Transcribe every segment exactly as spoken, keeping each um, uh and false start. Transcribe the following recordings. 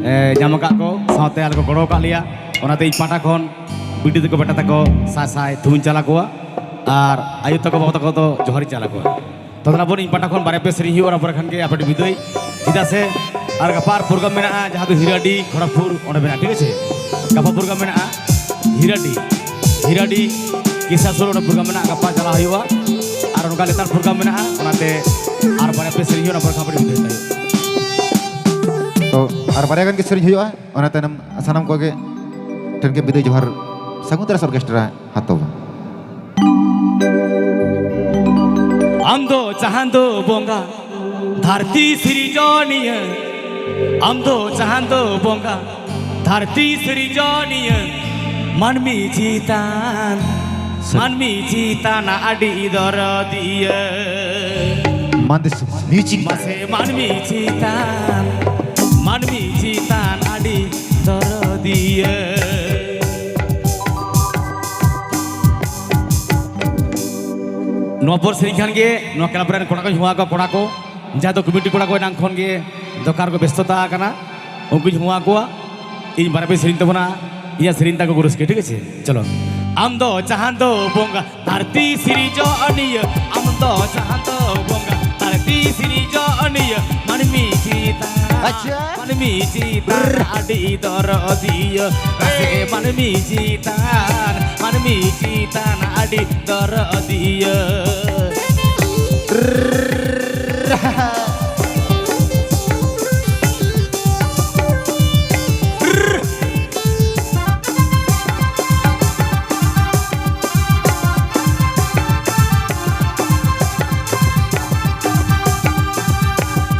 ᱮ, ᱧᱟᱢ ᱟᱠᱟᱫ ᱠᱚ, ᱥᱟᱶᱛᱮ ᱟᱞᱮ ᱠᱚ ᱜᱚᱲᱚ ᱟᱠᱟᱫ ᱞᱮᱭᱟ᱾ ᱚᱱᱟᱛᱮ ᱤᱧ ᱯᱟᱦᱴᱟ ᱠᱷᱚᱱ ᱵᱤᱴᱤ ᱛᱟᱠᱚ, ᱵᱮᱴᱟ ᱛᱟᱠᱚ ᱥᱟᱭ ᱥᱟᱭ ᱛᱷᱩᱢ ᱪᱟᱞ ᱟᱠᱚᱣᱟ, ᱟᱨ ᱟᱭᱳ ᱛᱟᱠᱚ, ᱵᱟᱵᱟ ᱛᱟᱠᱚ ᱫᱚ ᱡᱚᱦᱟᱨᱤᱧ ᱪᱟᱞ ᱟᱠᱚᱣᱟ᱾ ᱛᱚ ᱛᱟᱦᱞᱮ ᱵᱚᱱ, ᱤᱧ ᱯᱟᱦᱴᱟ ᱠᱷᱚᱱ ᱵᱟᱨᱭᱟ ᱯᱮ ᱥᱮᱨᱮᱧ ᱦᱩᱭᱩᱜᱼᱟ, ᱚᱱᱟ ᱯᱚᱨᱮ ᱠᱷᱟᱱ ᱜᱮ ᱟᱯᱮ ᱴᱷᱮᱱ ᱵᱤᱫᱟᱹᱭ᱾ ᱪᱮᱫᱟᱜ ᱥᱮ ᱟᱨ ᱜᱟᱯᱟ ᱟᱨ ᱯᱨᱳᱜᱨᱟᱢ ᱢᱮᱱᱟᱜᱼᱟ, ᱡᱟᱦᱟᱸ ᱫᱚ ᱦᱤᱨᱟᱰᱤ ᱠᱷᱚᱲᱚᱜᱽᱯᱩᱨ ᱚᱸᱰᱮ ᱢᱮᱱᱟᱜᱼᱟ, ᱴᱷᱤᱠ ᱟᱪᱷᱮ? ᱜᱟᱯᱟ ᱯᱨᱳᱜᱨᱟᱢ ᱢᱮᱱᱟᱜᱼᱟ ᱦᱤᱨᱟᱰᱤ, ᱦᱤᱨᱟᱰᱤ ᱠᱤᱥᱟᱥᱩᱨ ᱚᱸᱰᱮ ᱯᱨᱳᱜᱨᱟᱢ ᱢᱮᱱᱟᱜᱼᱟ, ᱜᱟᱯᱟ ᱪᱟᱞᱟᱣ ᱦᱩᱭᱩᱜᱼᱟ᱾ ᱟᱨ ᱚᱱᱠᱟ ᱞᱮᱛᱟᱲ ᱯᱨᱳᱜᱨᱟᱢ ᱢᱮᱱᱟᱜᱼᱟ, ᱚᱱᱟᱛᱮ ᱟᱨ ᱵᱟᱨᱭᱟ ᱯᱮ ᱥᱮᱨᱮᱧ ᱦᱩᱭᱩᱜᱼᱟ, ᱚᱱᱟ ᱯᱚᱨᱮ ᱠᱷᱟᱱ ᱟᱯᱮ ᱴᱷᱮᱱ ᱵᱤᱫᱟᱹᱭ ᱦᱩᱭᱩᱜᱼᱟ᱾ ᱛᱚ ᱟᱨ ᱵᱟᱨᱭᱟ ᱜᱟᱱ ᱜᱮ ᱥᱮᱨᱮᱧ ᱦᱩᱭᱩᱜᱼᱟ, ᱚᱱᱟ ᱛᱟᱭᱱᱚᱢ ᱥᱟᱱᱟᱢ ᱠᱚᱜᱮ ᱴᱷᱮᱱ ᱜᱮ ᱵᱤᱫᱟᱹᱭ ᱡᱚᱦᱟᱨ ᱥᱟᱹᱜᱩᱱ ᱫᱟᱨᱟᱥ ᱚᱨᱠᱮᱥᱴᱨᱟ ᱦᱟᱛᱚᱵᱟ᱾ ᱟᱢ ᱫᱚ ᱪᱟᱸᱫᱚ ᱵᱚᱸᱜᱟ, ᱫᱷᱟᱹᱨᱛᱤ ᱥᱤᱨᱡᱚᱱᱤᱭᱟᱹ᱾ ᱟᱢ ᱫᱚ ᱪᱟᱸᱫᱚ ᱵᱚᱸᱜᱟ, ᱫᱷᱟᱹᱨᱛᱤ ᱥᱤᱨᱡᱚᱱᱤᱭᱟᱹ᱾ ᱢᱟᱹᱱᱢᱤ ᱪᱮᱛᱟᱱ, ᱢᱟᱹᱱᱢᱤ ᱪᱮᱛᱟᱱ ᱟᱹᱰᱤ ᱫᱚᱨᱚᱫᱤᱭᱟᱹ᱾ ᱢᱟᱱᱫᱤᱥ ᱢᱤᱭᱩᱡᱤᱠ᱾ ᱢᱟᱥᱮ ᱢᱟᱹᱱᱢᱤ ᱪᱮᱛᱟᱱ, ᱢᱟᱹᱱᱢᱤ ᱪᱮᱛᱟᱱ ᱟᱹᱰᱤ ᱫᱚᱨᱚᱫᱤᱭᱟᱹ᱾ ᱱᱚᱣᱟ ᱯᱚᱨ ᱥᱮᱨᱮᱧ ᱠᱷᱟᱱ ᱜᱮ ᱱᱚᱣᱟ ᱠᱞᱟᱵᱽ ᱨᱮᱱ ᱠᱚᱲᱟ ᱠᱚᱧ ᱦᱚᱦᱚ ᱟᱠᱚᱣᱟ, ᱠᱚᱲᱟ ᱠᱚ, ᱡᱟᱦᱟᱸ ᱫᱚ ᱠᱚᱢᱤᱴᱤ ᱠᱚᱲᱟ ᱠᱚ ᱮᱱᱟᱝ ᱠᱷᱚᱱ ᱜᱮ ᱫᱚᱨᱠᱟᱨ ᱠᱚ ᱵᱮᱥᱛᱚᱛᱟ ᱟᱠᱟᱱᱟ, ᱩᱱᱠᱩᱧ ᱦᱚᱦᱚ ᱟᱠᱚᱣᱟ᱾ ᱤᱧ ᱵᱟᱨᱭᱟ ᱯᱮ ᱥᱮᱨᱮᱧ ᱛᱟᱵᱚᱱᱟ, ᱤᱧᱟᱹᱜ ᱥᱮᱨᱮᱧ ᱛᱟᱠᱚ ᱠᱚ ᱨᱟᱹᱥᱠᱟᱹ, ᱴᱷᱤᱠ ᱟᱪᱷᱮ? ᱪᱚᱞᱚ᱾ ᱟᱢ ᱫᱚ ᱡᱟᱦᱟᱸ ᱫᱚ ᱵᱚᱸᱜᱟ, ᱫᱷᱟᱹᱨᱛᱤ ᱥᱤᱨᱡᱚᱱᱤᱭᱟᱹ᱾ ᱟᱢ ᱫᱚ ᱡᱟᱦᱟᱸ ᱫᱚ ᱵᱚᱸᱜᱟ, ᱫᱷᱟᱹᱨᱛᱤ ᱥᱤᱨᱡᱚᱱᱤᱭᱟᱹ᱾ ᱢᱟᱹᱱᱢᱤ ᱪᱮᱛᱟᱱ, ᱟᱪᱪᱷᱟ᱾ ᱢᱟᱹᱱᱢᱤ ᱪᱮᱛᱟᱱ ᱟᱹᱰᱤ ᱫᱚᱨᱚᱫᱤᱭᱟᱹ᱾ ᱢᱟᱥᱮ ᱢᱟᱹᱱᱢᱤ ᱪᱮᱛᱟᱱ, ᱢᱟᱹᱱᱢᱤ ᱪᱮᱛᱟᱱ ᱟᱹᱰᱤ ᱫᱚᱨᱚᱫᱤᱭᱟᱹ᱾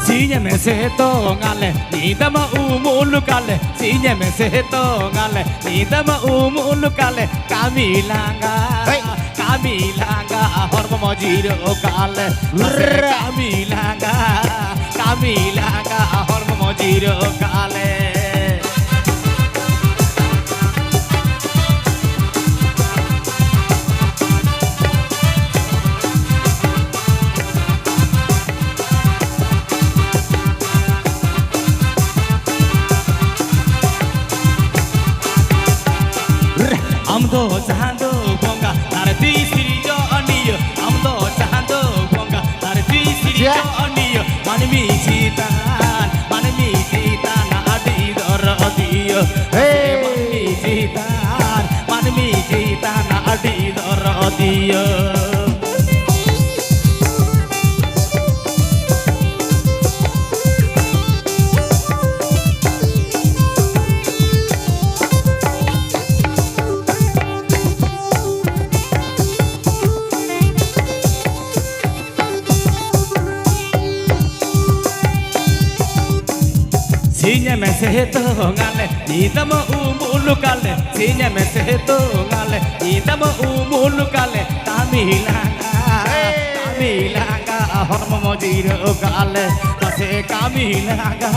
ᱥᱤᱧᱮᱢ ᱥᱮᱛᱳᱝ ᱟᱞᱮ, ᱧᱤᱫᱟᱹᱢ ᱩᱢᱩᱞ ᱠᱟᱞᱮ, ᱥᱤᱧᱮᱢ ᱥᱮᱛᱳᱝ ᱟᱞᱮ, ᱧᱤᱫᱟᱹᱢ ᱩᱢᱩᱞ ᱠᱟᱞᱮ, ᱠᱟᱹᱢᱤ ᱞᱟᱸᱜᱟ, ᱦᱮᱭ᱾ ᱠᱟᱹᱢᱤ ᱞᱟᱸᱜᱟ, ᱦᱚᱲᱢᱚ ᱡᱤᱨᱟᱹᱣ ᱠᱟᱞᱮ, ᱢᱟᱥᱮ ᱠᱟᱹᱢᱤ ᱞᱟᱸᱜᱟ, ᱠᱟᱹᱢᱤ ᱞᱟᱸᱜᱟ, ᱦᱚᱲᱢᱚ ᱡᱤᱨᱟᱹᱣ ᱠᱟᱞᱮ᱾ ᱫᱚ ᱪᱟᱸᱫᱚ ᱵᱚᱸᱜᱟ ᱫᱷᱟᱹᱨᱛᱤ ᱥᱤᱨᱡᱚᱱᱤᱭᱟᱹ, ᱟᱢ ᱫᱚ ᱪᱟᱸᱫᱚ ᱵᱚᱸᱜᱟ ᱫᱷᱟᱹᱨᱛᱤ ᱪᱮᱫ? ᱥᱤᱨᱡᱚᱱᱤᱭᱟᱹ, ᱢᱟᱹᱱᱢᱤ ᱪᱮᱛᱟᱱ, ᱢᱟᱹᱱᱢᱤ ᱪᱮᱛᱟᱱ ᱟᱹᱰᱤ ᱫᱚᱨᱚᱫᱤᱭᱟᱹ᱾ ᱦᱮ᱾ ᱢᱟᱹᱱᱢᱤ ᱪᱮᱛᱟᱱ, ᱢᱟᱹᱱᱢᱤ ᱪᱮᱛᱟᱱ ᱟᱹᱰᱤ ᱫᱚᱨᱚᱫᱤᱭᱟᱹ᱾ ᱥᱤᱧ ᱢᱮ ᱥᱮᱛᱳᱝ ᱟᱞᱮ, ᱧᱤᱫᱟᱹ ᱢᱟ ᱩᱢᱩᱞ ᱠᱟᱞᱮ᱾ ᱥᱤᱧ ᱢᱮ ᱥᱮᱛᱳᱝ ᱟᱞᱮ, ᱧᱤᱫᱟᱹ ᱢᱟ ᱩᱢᱩᱞ ᱠᱟᱞᱮ᱾ ᱠᱟᱹᱢᱤ ᱞᱟᱸᱜᱟ, ᱠᱟᱹᱢᱤ ᱞᱟᱸᱜᱟ, ᱦᱚᱲᱢᱚ ᱡᱤᱨᱟᱹᱣ ᱠᱟᱞᱮ᱾ ᱯᱟᱥᱮ ᱠᱟᱹᱢᱤ ᱞᱟᱸᱜᱟ,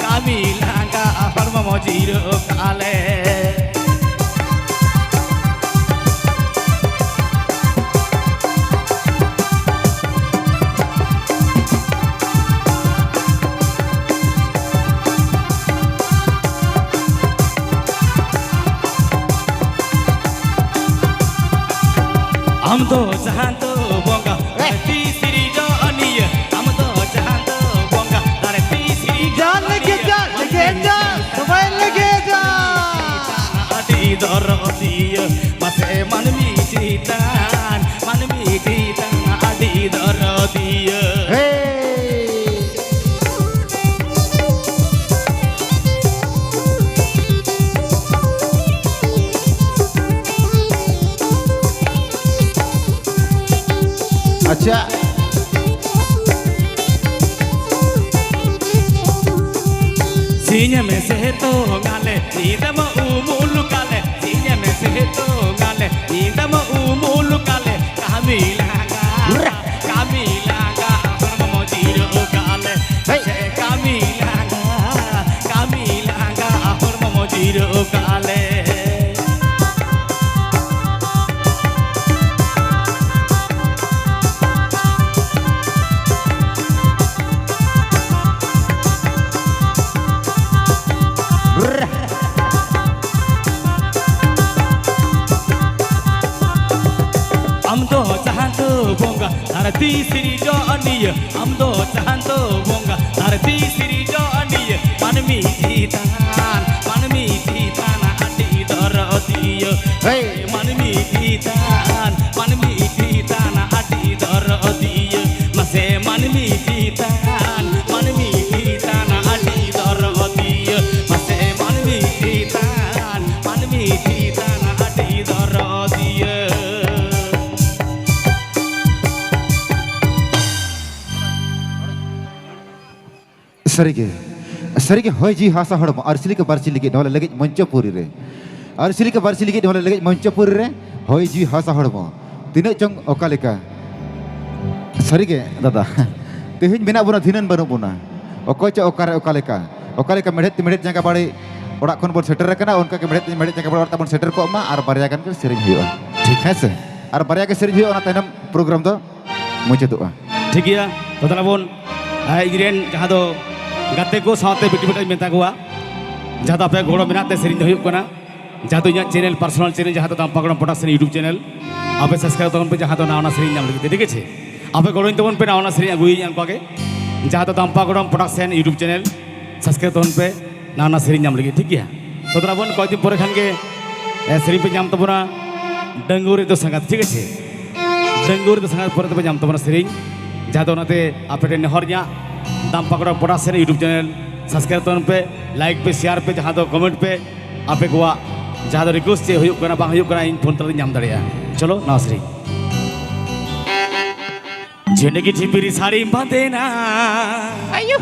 ᱠᱟᱹᱢᱤ ᱞᱟᱸᱜᱟ, ᱦᱚᱲᱢᱚ ᱡᱤᱨᱟᱹᱣ ᱠᱟᱞᱮ᱾ ᱟᱢ ᱫᱚ ᱡᱟᱦᱟᱸ ᱫᱚ ᱵᱚᱸᱜᱟ, ᱫᱷᱟᱹᱨᱛᱤ ᱥᱤᱨᱡᱚᱱᱤᱭᱟᱹ᱾ ᱟᱢ ᱫᱚ ᱡᱟᱦᱟᱸ ᱫᱚ ᱵᱚᱸᱜᱟ, ᱫᱷᱟᱹᱨᱛᱤ ᱥᱤᱨᱡᱚᱱᱤᱭᱟᱹ᱾ ᱡᱟᱱ ᱞᱮᱜᱮ ᱡᱟᱱ, ᱞᱮᱜᱮ ᱡᱟᱱ, ᱥᱚᱵᱟᱭ ᱞᱮᱜᱮ ᱡᱟᱱ᱾ ᱟᱹᱰᱤ ᱫᱚᱨᱚᱫᱤᱭᱟᱹ, ᱢᱟᱥᱮ ᱢᱟᱹᱱᱢᱤ ᱪᱮᱛᱟᱱ, ᱢᱟᱹᱱᱢᱤ ᱪᱮᱛᱟᱱ ᱟᱹᱰᱤ ᱫᱚᱨᱚᱫᱤᱭᱟᱹ᱾ ᱦᱮ᱾ ᱟᱪᱪᱷᱟ᱾ ᱥᱤᱧ ᱢᱮ ᱥᱮᱛᱳᱝ ᱟᱞᱮ, ᱧᱤᱫᱟᱹ ᱢᱟ ᱩᱢᱩᱞ ᱠᱟᱞᱮ᱾ ᱥᱤᱧ ᱢᱮ ᱥᱮᱛᱳᱝ ᱟᱞᱮ, ᱧᱤᱫᱟᱹ ᱢᱟ ᱩᱢᱩᱞ ᱠᱟᱞᱮ᱾ ᱠᱟᱹᱢᱤ ᱞᱟᱸᱜᱟ, ᱠᱟᱹᱢᱤ ᱞᱟᱸᱜᱟ, ᱦᱚᱲᱢᱚ ᱡᱤᱨᱟᱹᱣ ᱠᱟᱞᱮ᱾ ᱦᱮᱭ᱾ ᱠᱟᱹᱢᱤ ᱞᱟᱸᱜᱟ, ᱠᱟᱹᱢᱤ ᱞᱟᱸᱜᱟ, ᱦᱚᱲᱢᱚ ᱡᱤᱨᱟᱹᱣ ᱠᱟᱞᱮ᱾ ᱫᱷᱟᱹᱨᱛᱤ ᱥᱤᱨᱡᱚᱱᱤᱭᱟᱹ, ᱟᱢ ᱫᱚ ᱪᱟᱸᱫᱚ ᱵᱚᱸᱜᱟ᱾ ᱫᱷᱟᱹᱨᱛᱤ ᱥᱤᱨᱡᱚᱱᱤᱭᱟᱹ, ᱢᱟᱹᱱᱢᱤ ᱪᱮᱛᱟᱱ, ᱢᱟᱹᱱᱢᱤ ᱪᱮᱛᱟᱱ ᱟᱹᱰᱤ ᱫᱚᱨᱚᱫᱤᱭᱟᱹ᱾ ᱦᱮᱭ! ᱢᱟᱹᱱᱢᱤ ᱪᱮᱛᱟᱱ, ᱢᱟᱹᱱᱢᱤ ᱪᱮᱛᱟᱱ ᱟᱹᱰᱤ ᱫᱚᱨᱚᱫᱤᱭᱟᱹ᱾ ᱢᱟᱥᱮ ᱢᱟᱹᱱᱢᱤ ᱪᱮᱛᱟᱱ, ᱢᱟᱹᱱᱢᱤ ᱪᱮᱛᱟᱱ ᱟᱹᱰᱤ ᱫᱚᱨᱚᱫᱤᱭᱟᱹ᱾ ᱢᱟᱥᱮ ᱢᱟᱹᱱᱢᱤ ᱪᱮᱛᱟᱱ, ᱢᱟᱹᱱᱢᱤ ᱪᱮᱛᱟᱱ ᱟᱹᱰᱤ ᱫᱚᱨᱚᱫᱤᱭᱟᱹ᱾ ᱥᱟᱹᱨᱤᱜᱮ, ᱥᱟᱹᱨᱤᱜᱮ ᱦᱚᱭ ᱡᱤᱣᱤ ᱦᱟᱥᱟ ᱦᱚᱲᱢᱚ ᱟᱹᱨᱥᱤ ᱞᱮᱠᱟ ᱵᱟᱹᱨᱥᱤ ᱞᱟᱹᱜᱤᱫ ᱱᱚᱣᱟ ᱞᱮᱜᱮᱡ ᱢᱚᱧᱪᱚᱯᱩᱨᱤ ᱨᱮ, ᱟᱹᱨᱥᱤ ᱞᱮᱠᱟ ᱵᱟᱹᱨᱥᱤ ᱞᱟᱹᱜᱤᱫ ᱱᱚᱣᱟ ᱞᱮᱜᱮᱡ ᱢᱚᱧᱪᱚᱯᱩᱨᱤ ᱨᱮ ᱦᱚᱭ ᱡᱤᱣᱤ ᱦᱟᱥᱟ ᱦᱚᱲᱢᱚ ᱛᱤᱱᱟᱹᱜ ᱪᱚᱝ ᱚᱠᱟ ᱞᱮᱠᱟ᱾ ᱥᱟᱹᱨᱤᱜᱮ ᱫᱟᱫᱟ, ᱛᱮᱦᱮᱧ ᱢᱮᱱᱟᱜ ᱵᱚᱱᱟ, ᱫᱷᱤᱱᱟᱹᱱ ᱵᱟᱹᱱᱩᱜ ᱵᱚᱱᱟ᱾ ᱚᱠᱚᱭ ᱪᱚ ᱚᱠᱟᱨᱮ ᱚᱠᱟ ᱞᱮᱠᱟ, ᱚᱠᱟ ᱞᱮᱠᱟ ᱢᱮᱲᱦᱮᱫ ᱛᱤ ᱢᱮᱲᱦᱮᱫ ᱡᱟᱸᱜᱟ ᱵᱟᱲᱮ ᱚᱲᱟᱜ ᱠᱷᱚᱱ ᱵᱚᱱ ᱥᱮᱴᱮᱨ ᱟᱠᱟᱱᱟ, ᱚᱱᱠᱟ ᱜᱮ ᱢᱮᱲᱦᱮᱫ ᱛᱤ ᱢᱮᱲᱦᱮᱫ ᱡᱟᱸᱜᱟ ᱵᱟᱲᱮ ᱚᱲᱟᱜ ᱛᱮᱵᱚᱱ ᱥᱮᱴᱮᱨ ᱠᱚᱜ ᱢᱟ ᱟᱨ ᱵᱟᱨᱭᱟ ᱜᱟᱱ ᱜᱮ ᱥᱮᱨᱮᱧ ᱦᱩᱭᱩᱜᱼᱟ᱾ ᱴᱷᱤᱠ᱾ ᱦᱮᱸ ᱥᱮ? ᱟᱨ ᱵᱟᱨᱭᱟ ᱜᱮ ᱥᱮᱨᱮᱧ ᱦᱩᱭᱩᱜᱼᱟ, ᱚᱱᱟ ᱛᱟᱭᱱᱚᱢ ᱯᱨᱳᱜᱨᱟᱢ ᱫᱚ ᱢᱩᱪᱟᱹᱫᱚᱜᱼᱟ᱾ ᱴᱷᱤᱠ ᱜᱮᱭᱟ, ᱛᱚ ᱛᱟᱦᱞᱮ ᱵᱚᱱ, ᱟᱨ ᱤᱧ ᱨᱮᱱ ᱡᱟᱦᱟᱸ ᱫᱚ ᱜᱟᱛᱮ ᱠᱚ ᱥᱟᱶᱛᱮ ᱵᱤᱴᱤ ᱵᱤᱴᱤᱧ ᱢᱮᱛᱟ ᱠᱚᱣᱟ, ᱡᱟᱦᱟᱸ ᱫᱚ ᱟᱯᱮ ᱜᱚᱲᱚ ᱢᱮᱱᱟᱜ ᱛᱮ ᱥᱮᱨᱮᱧ ᱫᱚ ᱦᱩᱭᱩᱜ ᱠᱟᱱᱟ, ᱡᱟᱦᱟᱸ ᱫᱚ ᱤᱧᱟᱹᱜ ᱪᱮᱱᱮᱞ, ᱯᱟᱨᱥᱚᱱᱟᱞ ᱪᱮᱱᱮᱞ, ᱡᱟᱦᱟᱸ ᱫᱚ ᱫᱟᱢᱯᱟ ᱜᱚᱲᱚᱢ ᱯᱨᱚᱰᱟᱠᱥᱚᱱ YouTube ᱪᱮᱱᱮᱞ, ᱟᱯᱮ ᱥᱟᱵᱥᱠᱨᱟᱭᱤᱵ ᱛᱟᱵᱚᱱ ᱯᱮ, ᱡᱟᱦᱟᱸ ᱫᱚ ᱱᱟᱣᱟ ᱱᱟᱣᱟ ᱥᱮᱨᱮᱧ ᱧᱟᱢ ᱞᱟᱹᱜᱤᱫ ᱛᱮ, ᱴᱷᱤᱠ ᱟᱪᱷᱮ? ᱟᱯᱮ ᱜᱚᱲᱚᱧ ᱛᱟᱵᱚᱱ ᱯᱮ, ᱱᱟᱣᱟ ᱱᱟᱣᱟ ᱥᱮᱨᱮᱧ ᱟᱹᱜᱩᱭᱟᱹᱧ ᱚᱱᱠᱟ ᱜᱮ, ᱡᱟᱦᱟᱸ ᱫᱚ ᱫᱟᱢᱯᱟ ᱜᱚᱲᱚᱢ ᱯᱨᱚᱰᱟᱠᱥᱚᱱ YouTube ᱪᱮᱱᱮᱞ ᱥᱟᱵᱥᱠᱨᱟᱭᱤᱵ ᱛᱟᱵᱚᱱ ᱯᱮ, ᱱᱟᱣᱟ ᱱᱟᱣᱟ ᱥᱮᱨᱮᱧ ᱧᱟᱢ ᱞᱟᱹᱜᱤᱫ, ᱴᱷᱤᱠ ᱜᱮᱭᱟ? ᱛᱚ ᱛᱟᱦᱞᱮ ᱵᱚᱱ ᱠᱚᱭᱮᱠ ᱫᱤᱱ ᱯᱚᱨᱮ ᱠᱷᱟᱱ ᱜᱮ, ᱮ, ᱥᱮᱨᱮᱧ ᱯᱮ ᱧᱟᱢ ᱛᱟᱵᱚᱱᱟ, ᱰᱟᱺᱜᱩᱣᱟᱹ ᱨᱮᱫᱚ ᱥᱟᱸᱜᱟᱛ, ᱴᱷᱤᱠ ᱟᱪᱷᱮ? ᱰᱟᱺᱜᱩᱣᱟᱹ ᱨᱮᱫᱚ ᱥᱟᱸᱜᱟᱛ ᱯᱚᱨᱮ ᱛᱮᱯᱮ ᱧᱟᱢ ᱛᱟᱵᱚᱱᱟ ᱥᱮᱨᱮᱧ, ᱡᱟᱦᱟᱸ ᱫᱚ ᱚᱱᱟᱛᱮ ᱟᱯᱮ ᱴᱷᱮᱱ ᱱᱮᱦᱚᱨ ᱤᱧᱟᱹᱜ, ᱫᱟᱢᱯᱟ ᱜᱚᱲᱚᱢ ᱯᱨᱚᱰᱟᱠᱥᱚᱱ YouTube ᱪᱮᱱᱮᱞ ᱥᱟᱵᱥᱠᱨᱟᱭᱤᱵ ᱛᱟᱵᱚᱱ ᱯᱮ, ᱞᱟᱭᱤᱠ ᱯᱮ, ᱥᱮᱭᱟᱨ ᱯᱮ, ᱡᱟᱦᱟᱸ ᱫᱚ ᱠᱚᱢᱮᱱᱴ ᱯᱮ, ᱟᱯᱮ ᱠᱚᱣᱟᱜ ᱡᱟᱦᱟᱸ ᱫᱚ ᱨᱤᱠᱩᱭᱮᱥᱴ ᱪᱮᱫ ᱦᱩᱭᱩᱜ ᱠᱟᱱᱟ ᱵᱟᱝ ᱦᱩᱭᱩᱜ ᱠᱟᱱᱟ, ᱤᱧ ᱯᱷᱳᱱ ᱛᱟᱞᱟᱛᱮᱧ ᱧᱟᱢ ᱫᱟᱲᱮᱭᱟᱜᱼᱟ᱾ ᱪᱚᱞᱚ ᱱᱟᱣᱟ ᱥᱮᱨᱮᱧ᱾ ᱡᱷᱤᱱᱜᱤ ᱡᱷᱤᱯᱤᱨ ᱥᱟᱹᱲᱤᱢ ᱵᱟᱸᱫᱮᱱᱟ, ᱟᱭᱳ᱾